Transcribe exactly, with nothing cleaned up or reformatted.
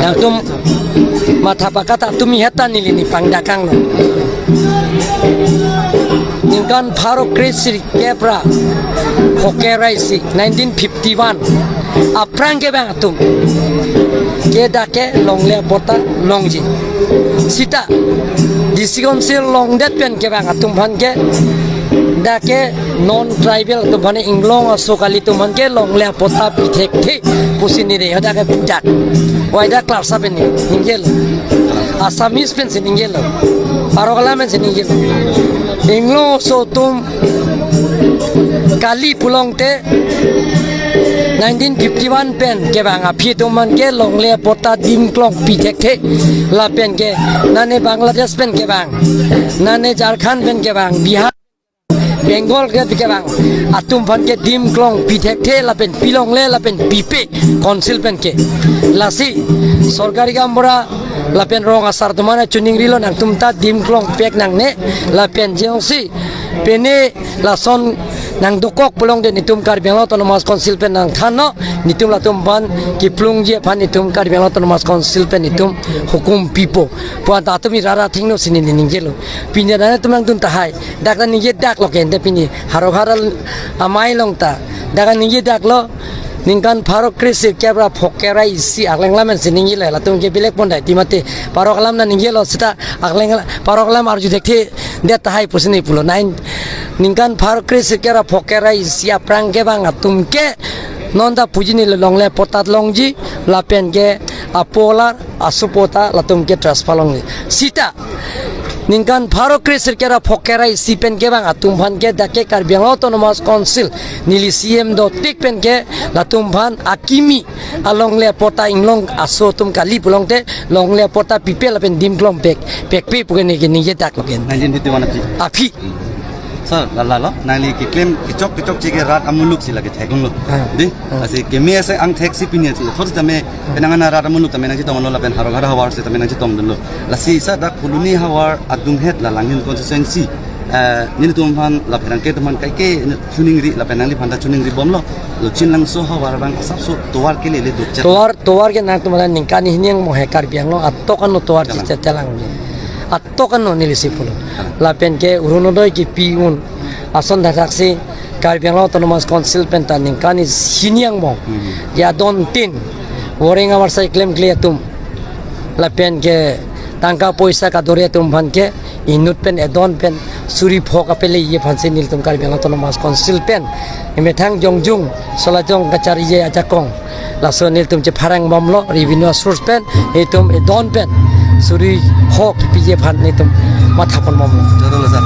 Atum matha pakat atum iheta neli nipangdakang lo. Ningkan pharo kre sirkep ra phokre ra isi nineteen fifty-one aphrang kevang atum ke dak ke longle apatta longji. Sita D C Council longdet pen kevang atum aphan ke dak ke non tribal atum aphan, inglong aso kali atum aphan ke longle apatta pithekthe pusi neli hadak ke pudak. Wai dak klarsa pen ningjelo. Assamese pensi ningjelo. Parok alam pensi ningjelo. Inglong aso atum kali pulote nineteen fifty-one pen kevang aphi atum aphan ke longle apatta dim klong pithekthe. Lapen ke nane Bangladesh pen kevang, nane Jharkhand pen kevang, Bihar, Bengal ke kevang atum aphan ke dim klong pithekthe lapen pilongle lapen pipe Council pen ke. Lasi sorkari gaonbura lapen rong asar atum aphan chuningrilo, nangtum ta dim klong pek nangne, lapen jongsi pine lason nangdokok pulote netum Karbi Anglong Autonomous Council pen nangthannon, netum latum aphan kiplungji aphan netum Karbi Anglong Autonomous Council pen netum hukum pipo pu anta atum irat arat thengno si neli ningjelo. Pini dak netum nangdun tahai. Dak ta ningjedak lo ke, ante pini Howraghat amei along ta dak ta ningjedak lo. Ningkan pharo kre sirkep ra phokre ra isi aklang lam pensi ningjelo, latum ke belek pon dai ti mate parok alam ta ningjelo, sita aklang parok alam arju thekthe det tahai pusi neli pulo. Nine, ningkan pharo kre sirkep ra phokre ra isi aphrang kevang atum ke non ta puji neli longle apatta longji lapen ke apo alar asopo ta latum ke transfer longji. Sita ningkan pharo kre sirkep ra phokre ra isi pen kevang atum aphan ke dak ke Karbi Anglong Autonomous Council neli C M dotik pen ke latum aphan akimi alongle apatta inglong aso atum kali pulote longle apatta pipe lapen dim klong pek, pekpe pu ke neli ke ningjedak lo ke. Nineteen fifty-one aphi. Aphi. Sir, la la lo, nangli keklem kechok kechokche ke rat amuluk si lake theklonglo. Ah. Di, Ah. Lasi keme ase angthek si pini ase. Thot tame Ah. penang ana rat amuluk tame nangchetonglo lapen Howraghat havar si tame nangchetongdunlo. Lasi sir dak Phuloni havar adunghet la Langhin constituency, eh, nelitum aphan la pherangke atum aphan kaike chuningri lapen nangliphan ta chuningribomlo. Lo Chinlangso havar abang asapso tovar kelele dokchet. Tovar, tovar ke nangtum aphan ningkan hini angbong he Karbi Anglong atok ano tovar Kalang. Chichetlang. Atok ano neli si pulo. Kalang. Lapen ke Orunodoi kipi un ason thakthak si Karbi Anglong Autonomous Council pen ta ningkan hini angbong. Hmm. Ya don tin. Waring amarsa klemkle atum. Lapen ke tangka poisa kadore atum aphan ke inut pen edon pen suri pho kapeleji aphan si nelitum Karbi Anglong Autonomous Council pen emethang jongjung solajong kacharliji ajakong laso nelitum chepharangbomlo, revenue source pen nelitum edon pen suri pho kipiji aphan nelitum mathaponbomlo. Jodolo sir.